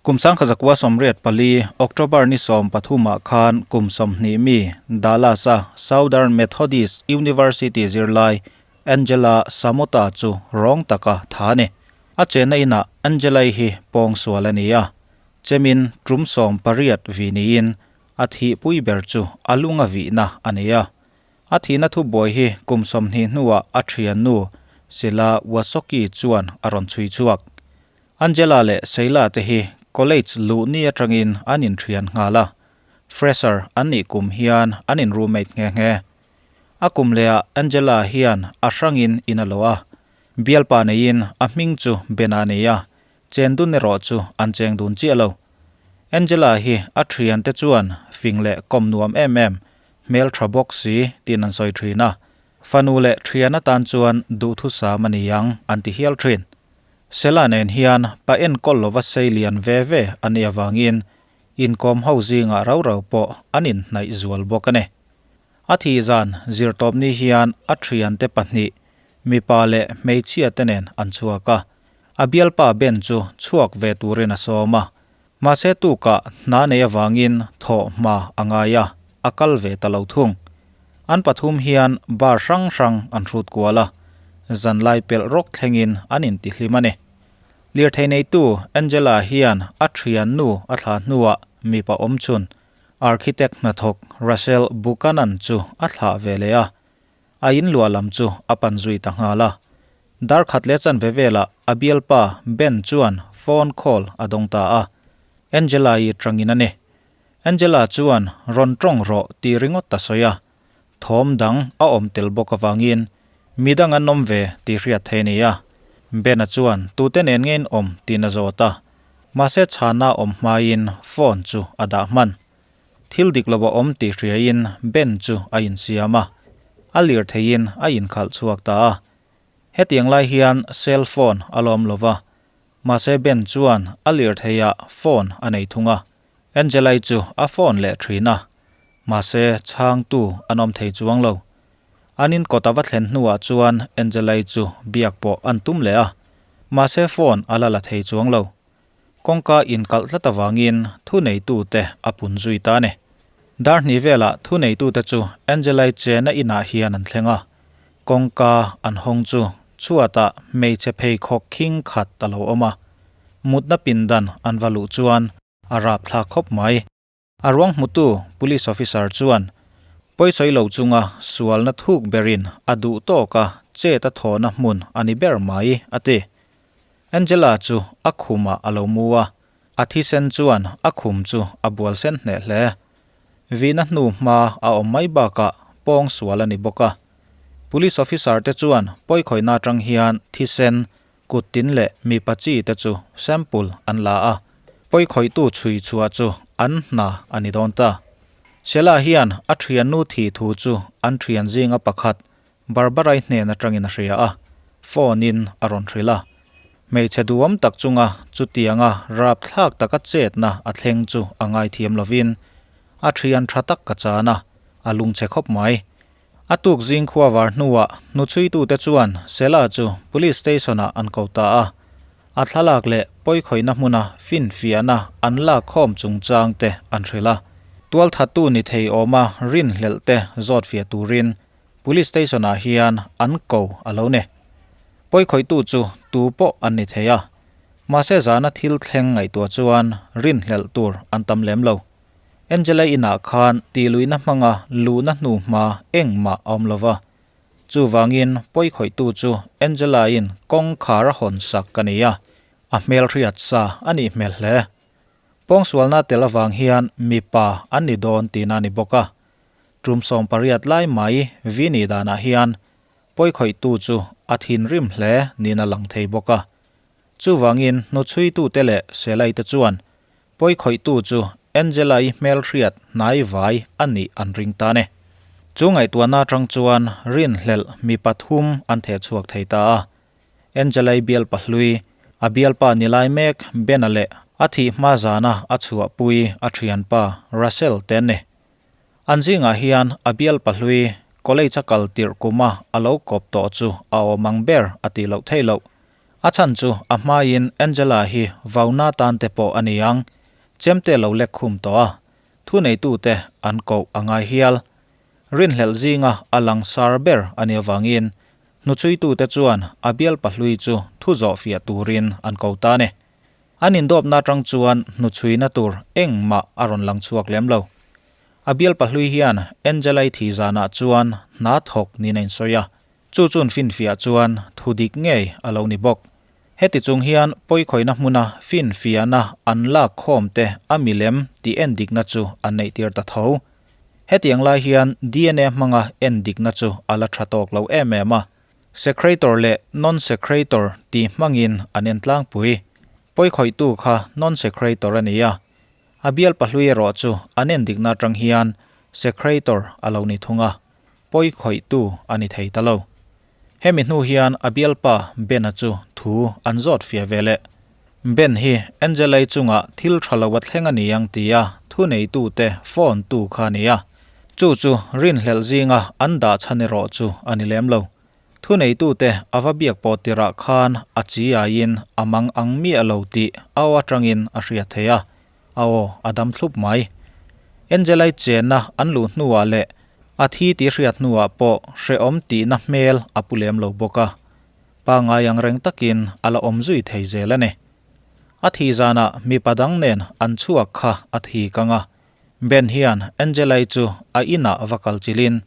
Kum 1984, October ni 13 ah khan kum 20 mi Dallas-a Southern Methodist University zirlai Angela Samota chu rawng taka tha a ni. A chenna inah Angela-i hi pawngsual a ni a, chemin tum 18 vi niin a thihpui ber chu a lunga vihna a ni a. A thihna thubuai hi kum 20 hnuah a thiannu Sela Wasoki chuan a rawn chhui chhuak. Angela leh Sheila te hi college luh ni atangin an inthian nghal a, fresher an nih kum hian an in roommate nghe nghe. A kum lehah Angela hian a hrangin in a lo a, bialpa neiin a hming chu Ben-a a ni a, chen dun erawh chu an cheng dun chiah lo. Angela hi a thian te chuan fing leh kawm nuam em em, hmeltha bawk si tiin an sawi thin a, fanu leh thian atan chuan duhthusam a ni ang an ti hial thin. Sela nen hian pa enkawl lova sei lian ve ve a nih avangin inkawm ho zingah rau rau pawh an inhnaih zual bawk a ni. A thih zan zirtawpni hian a thiante pahnih, mipa leh hmeichhia te nen an chhuak a. A bialpa Ben chu chhuak ve turin a sawm a. Mahse tukah hna nei avangin thawh hma a ngai a, a kal ve ta lo thung. An pathum hian bar hrang hrang an hrut kual a, zanlai pelh rawk thlengin an intihlim a ni. Lirthei neitu Angela hian a thiannu a thlah hnuah mipa awmchhun architect hnathawk Russell Buchanan chu a thlah ve leh a, a inluah lam chu a pan zui ta nghal a. Dar khat leh chanve velah a bialpa Ben chuan phone call a dawng ta a, Angela-i tangin a ni. Angela chuan rawn tawng rawh tih ringawt a sawi a, thawm dang a awm tel bawk avangin midang an awm ve tih hriat thei a ni a. Ben-a chuan tute nen nge in awm tiin a zawt a, mahse chhana awm hmain phone chu a dah hman. Thil dik lo a awm tih hriain Ben chu a insiam a, a lirtheiin a inkhalh chhuak ta a. Hetiang lai hian cell phone a lawm lo va, mahse Ben chuan a lirtheiah phone a nei thung a. Angela-i chu a phone leh thin a, mahse chhangtu an awm thei chuang lo. An inkawt a va thlen hnuah chuan Angela-i chu biak pawh an tum leh a, mahse phone a la la thei chuang lo. Kawngka inkalh tlat avangin thuneitute a pun zui ta a ni. Dar hnih velah thuneitute chu Angela-i chena inah hian an thleng a, kawngka an hawng chu chhuatah hmeichhe pheikhawk khing khat a lo awm a, mutna pindan an va luh chuan a rapthlak khawp mai. A ruang hmutu Police Officer chuan pawisawi lo chunga sualna thuk berin a duh tawka chet a thawhna hmun a ni ber mai, a ti. Angela chu a khumah a lo mu a, a thisen chuan a khum chu a bual sen hneh hle. Vihna hnu hma a awm mai bakah pawng sual a ni bawk a. Police Officer te chuan pawikhawihna atang hian thisen Kut tin leh mipa chi te chu sample an la a, pawikhawihtu chhui chhuah chu an hna a ni dawn ta. Sheila hian a thiannu thi thu chu an thian zinga pakhat Barbara-i hnen atangin a hria a, phone in a rawn hrilh a. Hmeichhe duhawm tak chunga chutianga rapthlak taka chetna a thleng chu a ngaithiam lovin a thian tha tak ka chan a, a lungchhe khawp mai. A tuk zing khua var hnuah hnuchhuitute chuan Sela chu Police Station-ah an ko ta a, a thlalak leh pawikhawihna hmuna finfiahna an lak khawm chungchang te an hrilh a. Tualthattu ni thei awma rinhlelh te zawtfiah turin Police Station-ah hian an ko a lo ni. Pawikhawihtu chu tu pawh an ni thei a, mahse zana thil thleng ngaihtuah chuan rinhlelh tur an tam lem lo. Angela inah khan tihluihna hmanga luhna hnu hma engmah a awm lova. Chuvangin pawikhawihtu chu Angela-in kawngkhar a hawn sak a ni a, a hmelhriat sa a nih hmel hle. Pawngsualna tel avang hian mipa an ni dawn tihna a ni bawk a. Tum 18 lai mai vi nih danah hian pawikhawihtu chu a thinrim hle niin a lang thei bawk a. Chuvangin hnuchhuitute leh Selaite chuan Pawikhawihtu chu Angela-i hmelhriat hnai vai a nih an ring ta ne. Chu ngaihtuahna atang chuan rinhlelh mi pathum an theh chhuak thei ta a. Angela-i bialpa hlui, a bialpa ni lai mek Ben-a leh a thih hma zana a chhuahpui a thianpa Russell te an ni. An zingah hian a bialpa hlui college a kal tirh kuma a lo kawp tawh chu a awm ang ber a tih loh theih loh. A chhan chu a hmaiin Angela hi vauna tan te pawh a ni ang, chemte lo lek khum tawh a, thuneitute an koh a ngai hial. Rinhlelh zinga a langsar ber a nih avangin hnuchhuitute chuan a bial pahlui chu thu zawh fiah turin an ko ta a ni. An indawpna atang chuan hnuchhuina tur engmah a rawn lang chhuak lem lo. A bial pahlui hian Angela-i thi zanah chuan hna thawk niin a insawi a, chu chun finfiah chuan thu dik ngei a lo ni bawk. Heti chung hian pawikhawihna hmuna finfiahna an lak khawm te a milem tih endikna chu an neihtir ta tho. Hetiang lai hian DNA hmanga endikna chu a la tha tawk lo em em a. Secretor leh non-secretor tih hmangin an en tlangpui. Pawikhawihtu kha non-secretor a ni a. A bial pahlui erawh chu an endikna atang hian secretor a lo ni thung a, pawikhawihtu a ni thei ta lo. Hemi hnu hian a bialpa Ben-a chu thu an zawt fiah ve leh. Ben hi Angela-i chungah thil tha lo a thleng a ni ang tia thuneitute phone tu kha a ni a. Chu chu rinhlelh zinga an dah chhan erawh chu a ni lem lo. Thuneitute a va biak pawh tirah khan a chi aiin a mang ang miah lo tih a aw atangin a hriat theih a, a aw a dam thlup mai. Angela-i chenna an luh hnuah leh a thi tih hriat hnuah pawh hrehawm tihna hmel a pu lem lo bawk a, pangngai ang reng takin a la awm zui thei zel a ni. A thih zanah mipa dang nen an chhuak kha a thi kang a, Ben hian Angela-i chu a inah va kal chilhin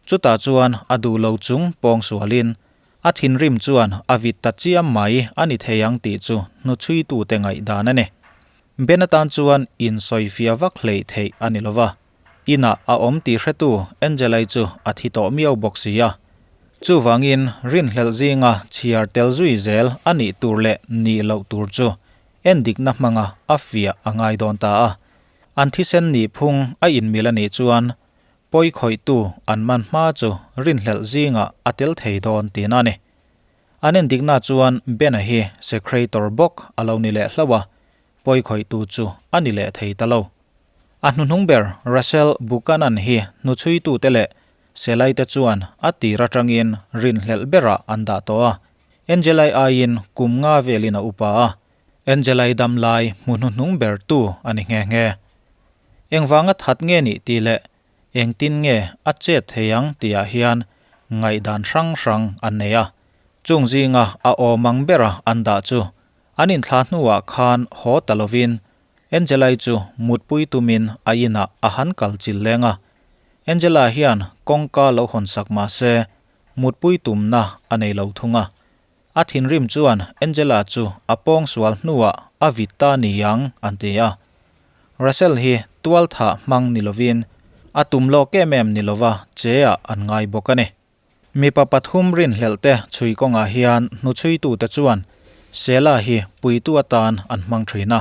chutah chuan a duh lo chung pawng sualin a thinrim chuan a vit ta chiam mai a ni thei ang tih chu hnuchhuitute ngaihdan a ni. Ben atan chuan insawifiah vak hleih theih a ni lova. Inah a awm tih hretu Angela-i chu a thi tawh miau bawk si a. Chuvangin rinhlelh zinga chhiar tel zui zel a nih tur leh nih loh tur chu endikna hmanga a fiah a ngai dawn ta a. An thisen nih phung a inmil a nih chuan pawikhawihtu an man hma chu rinhlelh zingah a tel thei dawn tihna a ni. An endikna chuan Ben-a hi secretor bawk a lo ni leh hlauh a, pawikhawihtu chu a ni leh thei ta lo. A hnuhnung ber Russell Buchanan hi hnuchhuitute leh Selaite chuan a tir atangin rinhlelh berah an dah tawh a. Angelai aiin kum nga velin a upa a, Angelai dam lai hmu hnuhnung bertu a ni nghe nghe. Engvanga that nge nih tih leh engtin nge a chet thei ang tihah hian ngaihdan hrang hrang an nei a. Chung zinga a awm ang bera an dah chu an inthlah hnuah khan haw ta lovin Angela-i chu mutpui tumin a inah a han kal chil leng a. Angela hian kawngka lo hawn sak mah se mutpui tumna a nei lo thung a. A thinrim chuan Angela chu a pawng sual hnuah a vit ta ni ang an ti a. Russell hi tual thah hmang ni lovin a tum lawk em em ni lova che ah an ngai bawk a ni. Mipa pathum rinhlelh te chhui kawngah hian hnuchhuitute chuan Sela hi puitu atan an hmang thin a.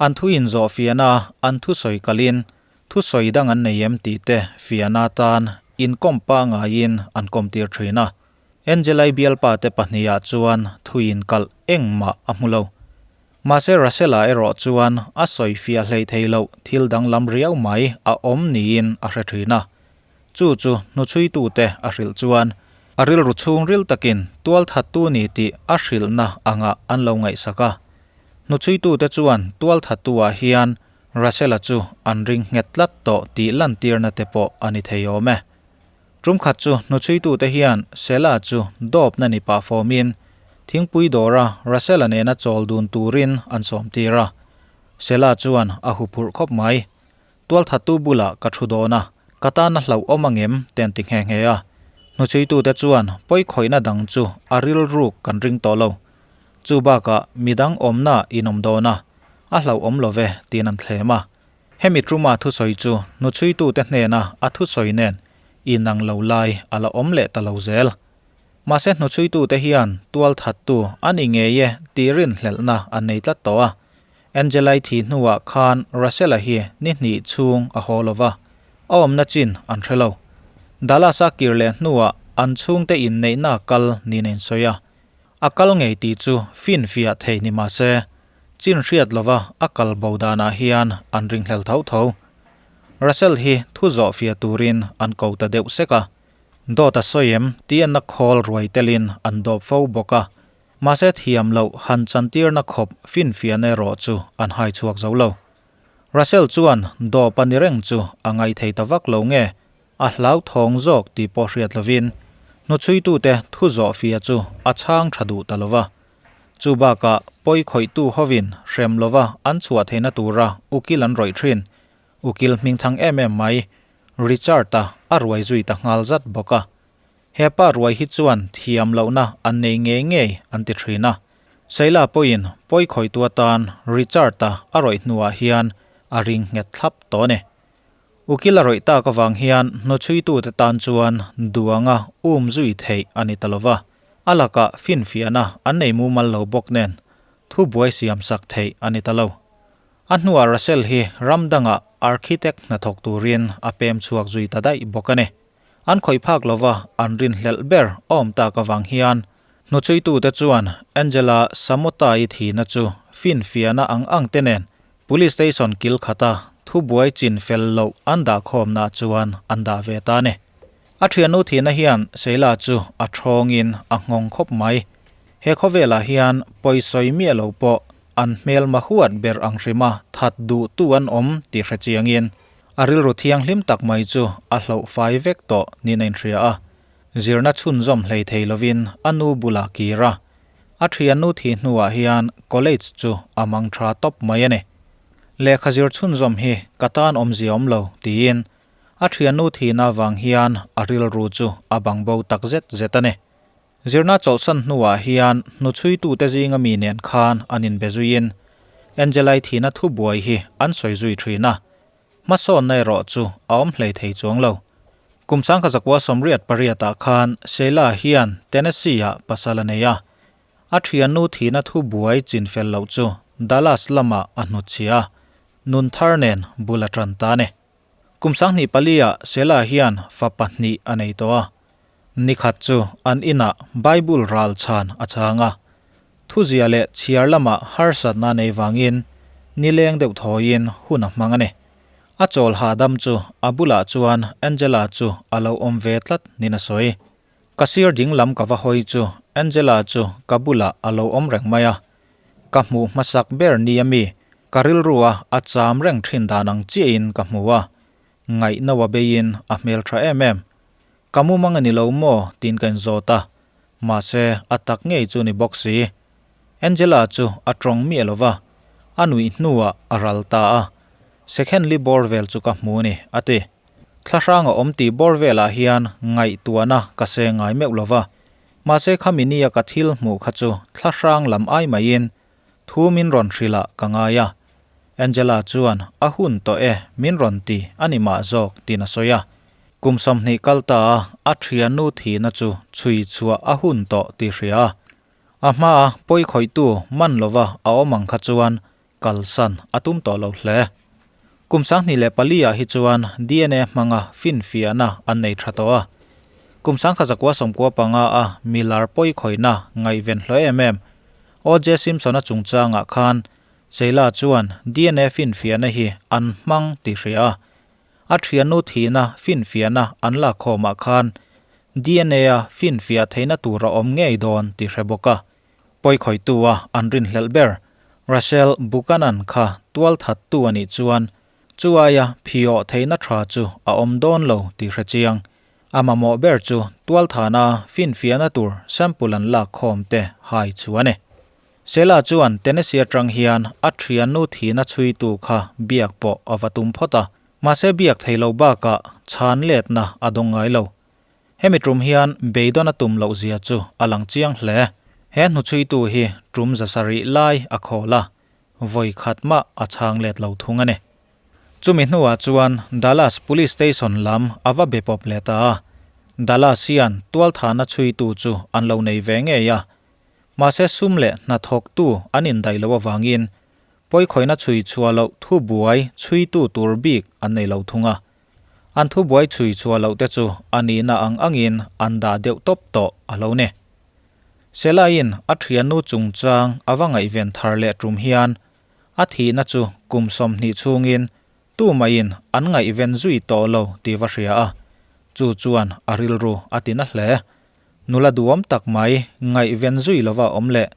An thu inzawh fiahna an thusawi kalin thusawi dang an nei em tih te fiahna atan inkawm pangaiin an kawmtir thin a. Angelai bialpa te pahnihah chuan thu inkalh engmah a hmu lo. Mahse Russell-a erawh chuan a sawi fiah hleih thei loh thil danglam riau mai a awm niin a hre thin a. Chu chu hnuchhuitute a hrilh chuan a rilru chhungril takin tualthattu ni tih a hrilhna angah an lo ngaihsak a. Hnuchhuitute chuan tualthattu-ah hian Russell-a chu an ring nghet tlat tawh tih lantirna te pawh a ni thei awm e. Tumkhat chu hnuchhuitute hian Sela chu dawpna ni pah fawmin thingpui dawra Russell-a nena chawl dun turin an sawmtir a. Sela chuan a huphurh khawp mai. Tualthattu bulah ka thu dawn a, ka tan a hlauhawm angem te an ti nghe nghe a. Hnuchhuitute chuan pawikhawihna dang chu a rilruk kan ring tawh lo. Chu bakah midang awmna in awm dawn a, a hlauhawm lo ve tiin an thlem a. Hemi Truma thusawi chu hnuchhuitute hnena a thusawi nen inang lo lai a la awm leh ta lo zel. Mahse hnuchhuitute hian tualthattu a ni ngei e tih rinhlelhna an nei tlat tawh a. Angelai thi hnuah khan Russell-a hi ni hnih chhung a haw lo va, a awmna chin an hre lo. Dallas-a kir leh hnuah an chhungte inneihna kal niin a insawi a. A kal ngei tih chu finfiah thei ni mah se, chin hriat lova a kal bo danah hian an ringhlel tho tho. Russell hi thu zawh fiah turin an ko ta deuh sek a. Dawt a sawi em tih a na khawl ruai telin an dawp fo bawk a. Mahse thiam loh han chantirna khawp finfiahna erawh chu an hai chhuak zo lo. Russell chuan dawp a ni reng chu a ngaithei ta vak lo nge a hlauthawng zawk tih pawh hriat lovin hnuchhuitute thu zawh fia chu a chhang tha duh ta lova. Chu bakah pawi khawihtu hovin hrem lova an chhuah theihna tura ukil an rawih thin. Ukil hmingthang em em mai Richard-a a ruai zui ta nghal zat bawk a. He pa ruai hi chuan thiam lohna an nei ngei ngei an ti thin a. Seila pawhin pawi khawihtu atan Richard-a a rawih hnuah hian a ring nghet thlap tawh a ni. Ukil a rawih tak avang hian hnuchhuitute tan chuan duanga um zui theih a ni ta lova, a lakah finfiahna an nei mumal lo bawk nen thubuai siam sak theih a ni ta lo. A hnuah Russell hi ram dangah architect hnathawk turin a pem chhuak zui ta daih bawk a ni. An khawih phak lova an rinhlelh ber awm tak avang hian hnuchhuitute chuan Angela Samotai thihna chu finfiahna ang ang te nen Police station kil khata thubuai chin fel loh an dah khawmna chuan an dah ve ta a ni. A thiannu thihna hian Sheila chu a thawngin a nghawng khawp mai. He khawvelah hian pawisawi miah lo pawh an hmelma huat ber ang hrima that duhtu an awm tih hre chiangin a rilru thianghlim tak mai chu a hloh fai vek tawh niin a inhria a. Zirna chhunzawm hlei thei lovin a nu bulah kir a, A thiannu thih hnuah hian college chu a mang tha tawp mai a ni. Lehkha zir chhunzawm hi ka tan awmzia awm lo tiin a thiannu thihna avang hian a rilru chu a bang bo tak zet zet a ni. Zirna chawlhsan hnuah hian hnuchhuitute zinga mi nen khan an inbe zuiin Angelai thihna thubuai hi an sawi zui thin a, Hmasawnna erawh chu a awm hlei thei chuang lo. Kum 1988 ah khan Sheila hian Tennessee ah pasal a nei a. A thiannu thihna thu buai chin fel loh chu Dallas lamah a hnutchhiah a, nun thar nen bul a tan ta a ni. Kum 24 ah Sheila hian fa pahnih a nei tawh a. Nikhat chu an inah Bible ral chhan a chang a. Thuzia leh chhiar lamah harsatna nei vangin nileng deuh thawiin hun a hmang a ni. A chawl hahdam chu a bulah chuan Angela chu a lo awm ve tlat niin a sawi. Ka sir ding lam ka va hawi chu Angela chu ka bulah a lo awm reng mai a. Ka hmuh hmasak ber ni a mi, ka rilrua a cham reng thin dan ang chiahin ka hmu a. Ngaihno a beiin a hmeltha em em. Ka mumang a ni lo maw? tiin ka inzawt a. Mahse, a tak ngei chu ni bawk si. Angela chu a tawng miah lo va, a nuih hnuah a ral ta a. Second li bawr vel chu ka hmu ni, a ti. Thlahrang a awm tih bawr velah hian ngaihtuahna ka se ngai meuh lo va. Mahse khami nia ka thil hmuh kha chu thlahrang lam ai maiin thu min rawn hrilh ah ka ngai a. Angela chuan a hun tawh e min rawn ti a ni mah zawk tiin a sawi a. Kum 20 kal ta a a thiannu thihna chu chhui chhuah a hun tawh tih hria a. A hmaa pawi khawihtu man lova a awm ang kha chuan kalsan a tum tawh lo hle. Kum 2004 ah hi chuan DNA hmanga finfiahna an nei tha tawh a. Kum 1995 a milar pawi khawihna ngaihven hlawh em em OJ Simpson-a chungchangah khan Sheila chuan DNA finfiahna hi an hmang tih hria a. A thiannu thihna finfiahna an lakkhawmah khan DNA-a finfiah theihna tur a awm ngei dawn tih hre bawk a. Pawikhawihtu-a an rinhlelh ber Russell Buchanan kha tualthattu a nih chuan chu aia phiawh theihna tha chu a awm dawn lo tih hre chiang. A mamawh ber chu tualthana finfiahna tur sample an lakkhawm te hai chu a ni. Sheila chuan Tennessee atang hian a thiannu thihna chhuitu kha biak pawh a va tum phawt a, mahse biak thei lo bakah chhan letna a dawng ngai lo. Hemi tum hian beidawn a tum loh zia chu a lang chiang hle. He hnuchhuitu hi tum za sarih lai a khawl a, vawi khat mah a chhang let lo thung a ni. Chumi hnuah chuan Dallas Police Station lam a va be pawp leh ta a, Dallas hian tualthahna chhuitu chu an lo nei ve ngei a, Mahse sum leh hnathawktu an indaih loh avangin pawikhawihna chhui chhuah loh thubuai chhuitu tur bik an nei lo thung a. An thubuai chhui chhuah loh te chu a nihna ang angin an dah deuh tawp tawh a lo ni. Selaiin a thiannu chungchang a va ngaihven thar leh tum hian a thihna chu kum 20 chhungin tumaiin an ngaihven zui tawh lo tih va hria a, chu chuan a rilru a tina hle. Nula duhawm tak mai ngaihven zui lova awm leh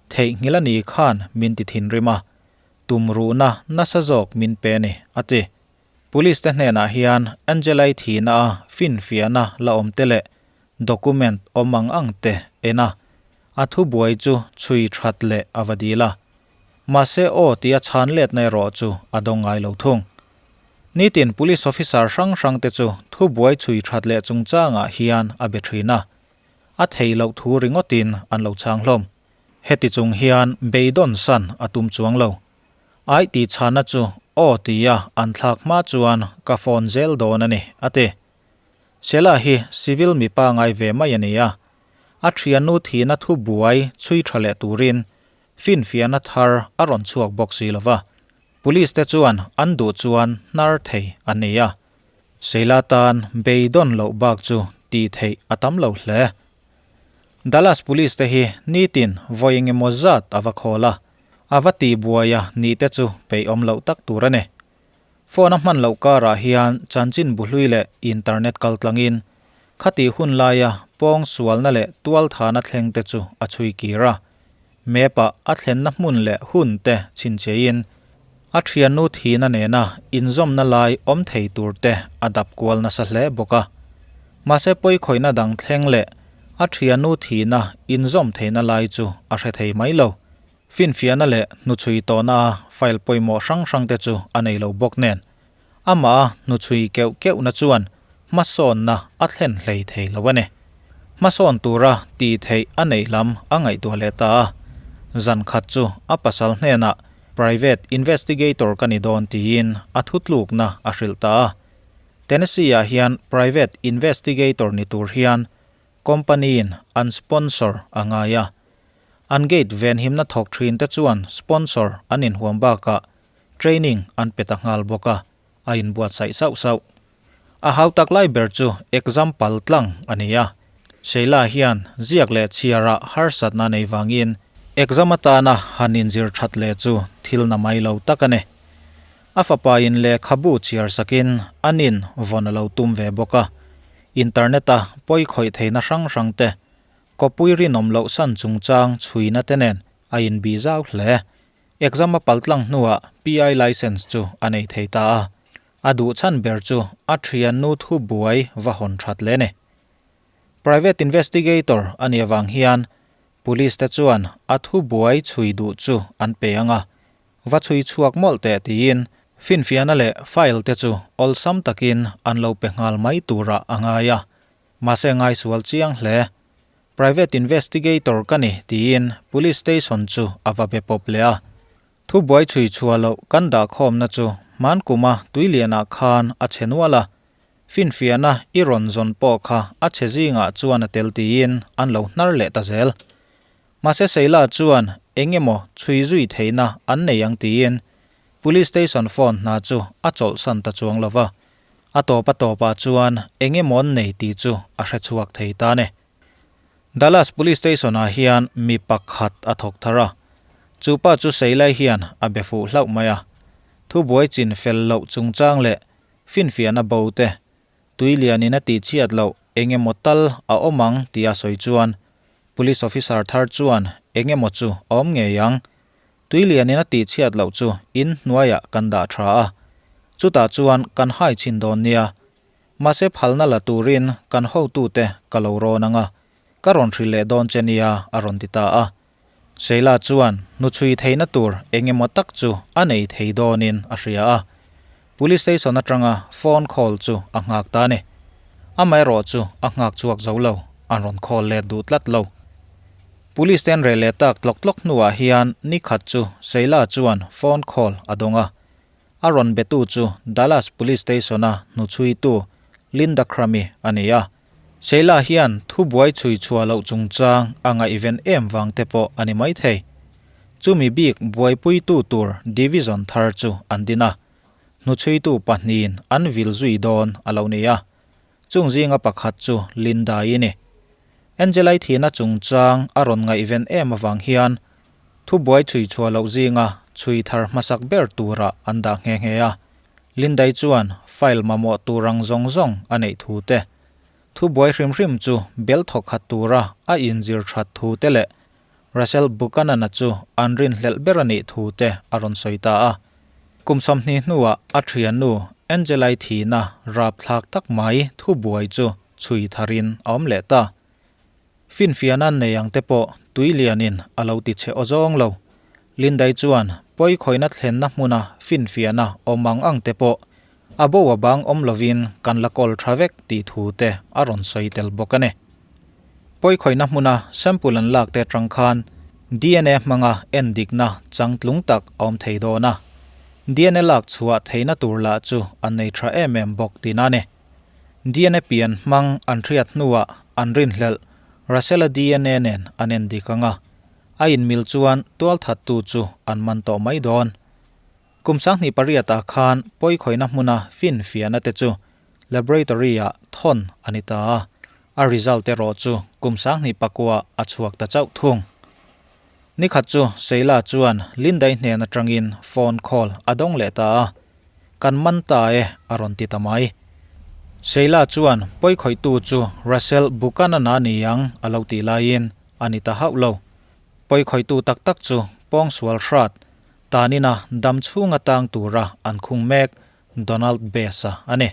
theihnghilh a ni khan min ti thinrim a, tumruhna nasa zawk min pe a ni, a ti. Police te hnenah hian Angela-i thihna a finfiahna la awm te leh document awm ang ang te en a, a thubuai chu chhui that leh a va dil a. Mahse aw tia chhan letna erawh chu a dawng ngai lo thung. Nitin police officer hrang hrang te chu thubuai chhui that leh chungchangah hian a be thin a, a thei loh thu ringawtin an lo chhang hlawm. Heti chung hian beidawn san a tum chuang lo. Aih tih chhana chu aw tia an thlak hma chuan ka phone zel dawn a ni, a ti. Sela hi civil mipa ngai ve mai a ni a, a thiannu thihna thu buai chhui tha leh turin finfiahna thar a rawn chhuak bawk si lo va, police te chuan an duh chuan hnar thei an ni a. Sheila tan beidawn loh bak chu tih theih a tam lo hle. Dallas Police te hi nitin vawi engemaw zat a va khawl a, a va tihbuai a nih te chu peihawm loh tak tur a ni. Phone a hman loh karah hian chanchin buhlui leh internet kal tlangin khatih hun laia pawng sualna leh tualthana thleng te chu a chhui kir a. Map ah a thlenna hmun leh hun te chhinchhiahin a thiannu thihna nena inzawmna lai awm thei tur te a dap kual nasa hle bawk a. Mahse pawikhawihna dang thleng leh a thiannu thihna inzawm theihna lai chu a hre thei mai lo. Finfiahna leh hnuchhui tawhna a file pawimawh hrang hrang te chu a nei lo bawk nen amah a hnuchhui keuh keuhna chuan hmasawnna a thlen hlei thei lo a ni. Hmasawn tura tih theih a neih lam a ngaihtuah leh ta a, zan khat chu a pasal hnenah private investigator ka ni dawn tiin a thutlukna a hrilh ta a. Tennessee-ah hian private investigator ni tur hian company-in an sponsor a ngai a. An gate venhimna thawk thinte chuan sponsor an inhuam bakah training an pe ta nghal bawk a, a inbuatsaih sauh sauh. A hau tak lai ber chu exam pal tlang a ni a, Sheila hian ziak leh chhiarah harsatna nei vangin exam atana han inzir that leh chu thil na mai lo tak a ni. A fapa in lehkhabu chhiar sakin an in vawn a lo tum ve bawk a, internet-a pawi khawih theihna hrang hrang te, kawpui rinawm loh san chungchang chhuina te nen a inbih zau hle. Exam a paltlang hnuah PI license chu a nei thei ta a, a duh chhan ber chu a thiannu thu buai va hawn that le ni. Private investigator a nih avang hian police te chuan a thu buai chhui duh chu an pe ang a, va chhui chhuak mawlh teh tiin finfiahna leh file te chu awlsam takin an lo pe nghal mai turah a ngai a, mahse ngaisual chiang hle. Private investigator ka ni tiin police station chu a va be pawp leh a. Thubuai chhui chhuah loh kan dah khawmna chu hmankuma tuilianah khan a chhe nual a, finfiahna i rawn zawn pawh kha a chhe zingah chuan a tel tiin an lo hnar leh ta zel. Mahse Sheila chuan eng emaw chhui zui theihna an nei ang tiin police station phone hna chu a chawlhsan ta chuang lo va. A tawp a tawpah chuan eng emaw an nei tih chu a hre chhuak thei ta a ni. Dallas Police Station ah hian mi pakhat a thawk thar a, chu pa chu Seilai hian a be fuh hlauh mai a. Thubuai chin fel loh chungchang leh finfiahna bo te, tui lianin a tihchhiat loh eng emaw tal a awm ang tia sawi chuan Police Officer thar chuan eng emaw chu a awm ngei ang Tui lianin a tihchhiat loh chu in hnuaiah kan dah tha a, chutah chuan kan hai chhin dawn nia. Mahse phalna la turin kan hotute ka lo rawn ang a, ka rawn hrilh leh dawn che nia a rawn ti ta a. Sheila chuan hnuchhui theihna tur eng emaw tak chu a nei thei dawnin a hria a, Police station atanga phone call chu a nghak ta a ni. Amaherawh chu a nghak chhuak zo lo, an rawn call let duh tlat lo. Police te an reh leh tak tlawk tlawk hnuah hian ni khat chu Sheila chuan phone call a dawng a. A rawn betu chu Dallas Police Station-a hnuchhuitu Linda Crummy a ni a. Sheila hian thubuai chhui chhuah loh chungchang a ngaihven em vang te pawh a ni maithei. Chumi bik buaipuitu tur division thar chu an din a, hnuchhuitu pahnihin an vil zui dawn a lo ni a. Chung zinga pakhat chu Linda-i ni. Angela-i thihna chungchang a rawn ngaihven em avang hian thubuai chhui chhuah loh zinga chhui thar hmasak ber turah an dah nghe nghe a. Linda-i chuan file mamawh tur ang zawng zawng a neih thu te. Thubuai hrim hrim chu bel thawk khat tura a inzir that thu te leh Russell Buchanan-a chu an rinhlelh ber a nih thu te a rawn sawi ta a. Kum 20 hnuah a thiannu Angela-i thihna rapthlak tak mai thubuai chu chhui tharin a awm leh ta. Finfiahna nei ang te pawh tui lianin a lo ti che awzawng lo. Lindai chuan pawikhawihna thlenna hmuna finfiahna awm ang ang te pawh a bo a bang awm lovin kan la kawl tha vek tih thu te a rawn sawi tel bawk a ni. Pawikhawihna hmuna sample an lak te atang khan DNA hmanga endikna changtlung tak a awm thei dawn a. DNA lak chhuah theihna tur lah chu an nei tha em em bawk tihna a ni. DNA pian hmang an hriat hnuah an rinhlelh Russell-a DNA nen an endik ang a, a inmil chuan tualthattu chu an man tawh mai dawn. Kum 2008 ah khan pawikhawihna hmuna finfiahna te chu laboratory-ah thawn a ni ta a, a result erawh chu kum 2009 a chhuak ta chauh thung. Nikhat chu Sheila chuan Lindai hnen atangin phone call a dawng leh ta a, Kan man ta e, a rawn ti ta mai. Sheila chuan pawikhawihtu chu Russell Buchanan-a ni ang a lo tih laiin a ni ta hauh lo. Pawikhawihtu tak tak chu pawngsual hrat, tanina dam chhunga tang tura an khung mek Donald Bass-a a ni.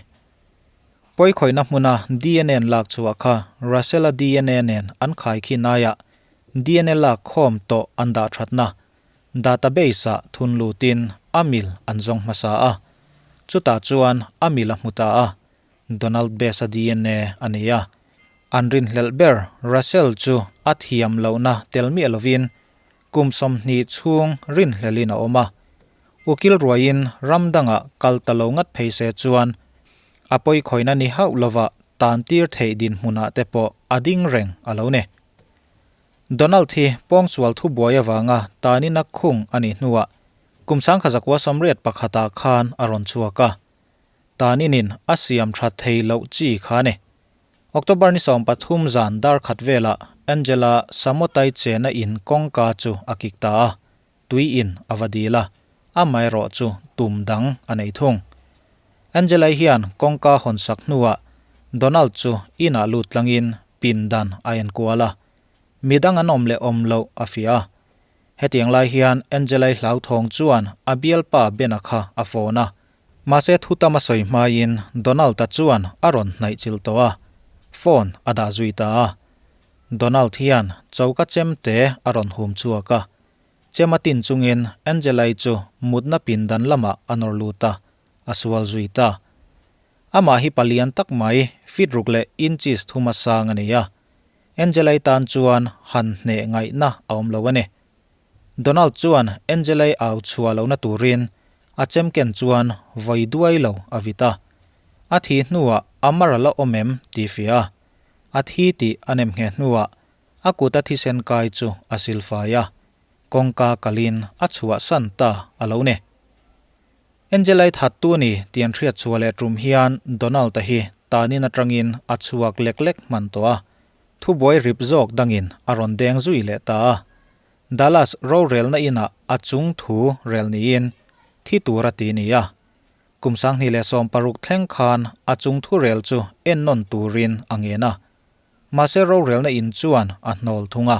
Pawikhawihna hmuna DNA an lak chhuah kha Russell-a DNA nen an khaikhin aiah DNA lak khawm tawh an dah thatna Database-ah thun lutin a mil an zawng hmasa a, chutah chuan a mil a hmu ta a, Donald Bass-a DNA a ni a. An rinhlelh ber Russell chu a thiam lohna tel miah lovin kum 20 chhung rinhlelhin a awm a. Ukil ruaiin ram dangah kal ta lo ngat phei se chuan a pawikhawihna ni hauh lovah tan tir theih dinhmunah te pawh a ding reng a lo ni. Donald hi pawngsual thubuai avanga tanin a khung a nih hnuah kum 1981 ah khan a rawn chhuak a, taninin a siam tha thei loh chi kha a ni. October ni 13 zan dar khat velah Angela Samotai chena in kawngka chu a kik ta a, tui in a va dil a, amaherawh chu tum dang a nei thung. Angela-i hian kawngka hawn sak hnuah Donald chu inah lut tlangin pindan a enkual a, Midang an awm leh awm loh a fiah a. Hetiang lai hian Angela-i hlauthawng chuan a bialpa Ben-a kha a phone a. Mahse thu tam a sawi hmaiin Donald-a chuan a rawn hnaih chilh tawh a, phone a dah zui ta a. Donald hian choka chemte a rawn hum chhuak a. Chem a tin chungin Angela-i chu mutna pindan lamah a nawr lut a, a sual zui ta. Amah hi palian tak mai, feet ruk leh inches thuma sang a ni a. Angela-i tan chuan han hneh ngaihna a awm lo a ni. Donald chuan Angela-i au chhuah lohna turin a chemken chuan vawi duai lo a vit a. A thi hnuah a mar a la awm em tih fiah a. A thi tih a nem ngheh hnuah a kut a thisen kai chu a silfai a, kawngka kalin a chhuahsan ta a lo ni. Angela-i thattu a ni tih an hriat chhuah leh tum hian Donald-a hi tanin atangin a chhuak lek lek hman tawh a, thubuai rip zawk dangin a rawn deng zui leh ta a. Dallas rorelna inah a chung thu rel niin thi tur a ti ni a. Kum 2016 thleng khan a chung thu rel chu ennawn turin a ngen a. Mahse rorelna in chuan a hnawl thung a.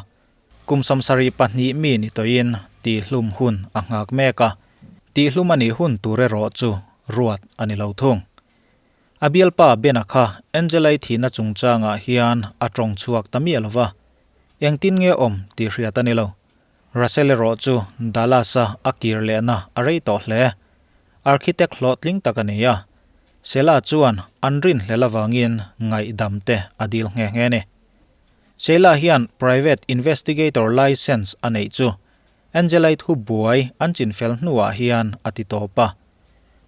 Kum 72 mi ni tawhin tihhlum hun a nghak mek a, tihhlum a nih hun tur erawh chu ruat a ni lo thung. A bialpa Bena kha Angela-i thihna chungchangah hian a tawng chhuak ta miah lo va, engtin nge awm tih hriat a ni lo. Russell erawh chu Dallas-a a kir lehna a rei tawh hle. Architect hlawhtling tak a ni a, Sheila chuan an rinhlel avangin ngaihdam te a dil nghe nghe a ni. Sheila hian private investigator licence a neih chu Angela-i thu buai an chinfel hnuah hian a ti tawp a.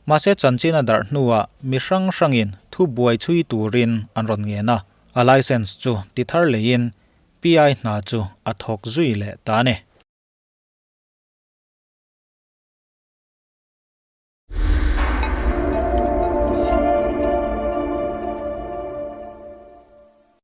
Mahse chanchin a darh hnuah mi hrang hrangin thu buai chhui turin an rawn ngen a, a licence chu ti thar leiin PI hna chu a thawk zui leh ta a ni.